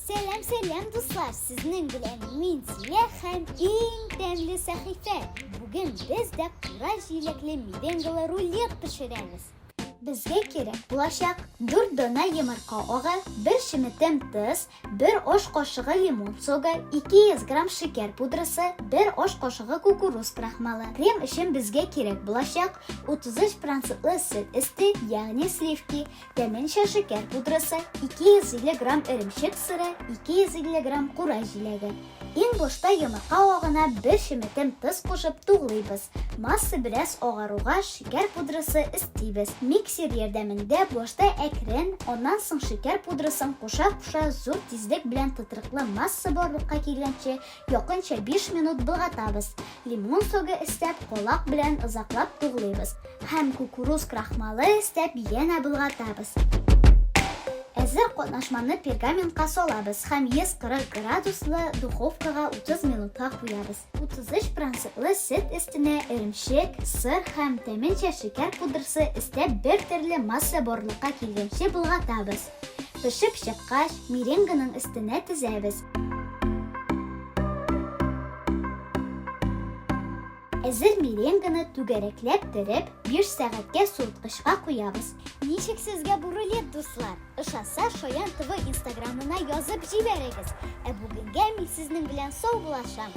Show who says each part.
Speaker 1: Сәлам, сәлам, дуслар! Сезнең белән мин Зилә һәм иң тәмле сәхифә. Бүген без дә кура җиләкле меренгалы рулет пешерәбез. Безгә кирәк булачак 4 данә йомырка агы, 1 чеметем тоз, 1 аш кашыгы лимон согы, 200 грамм шикәр пудрасы, 1 аш кашыгы кукуруз крахмалы. Крем өчен безгә кирәк булачак 33 процентлы сөт өсте, ягъни сливки, тәменчә шикәр пудрасы, 250 грамм эремчек сыры, 250 грамм кура җиләге. Иң башта йомырка агына бер чеметем тоз кушып туглыйбыз. Масса бераз агаруга шикәр пудрасы өстибез. Миксер ярдәмендә башта әкрен, аннан соң шикәр пудрасын куша-куша зур тизлек белән тотрыклы масса барлыкка килгәнче якынча 5 минут болгатабыз. Лимон согы өстәп, калак белән озаклап туглыйбыз. Һәм кукуруз крахмалы өстәп янә болгатабыз. Әзер катнашманы пергаментка салабыз һәм 140 градуслы духовкага 30 минутка куябыз. 33 процентлы сөт өстенә эремчек, сыр һәм тәменчә шикәр пудрасы өстәп бер төрле масса барлыкка килгәнче болгатабыз. Пешеп чыккач, меренганың өстенә тезәбез. Әзер меренганы түгәрәкләп төреп, 5 сәгатькә суыткычка куябыз. Ничек сезгә бу рулет, дуслар? Ошаса, Шаян ТВ инстаграмына язып җибәрегез. Ә бүгенгә мин сезнең белән саубуллашам.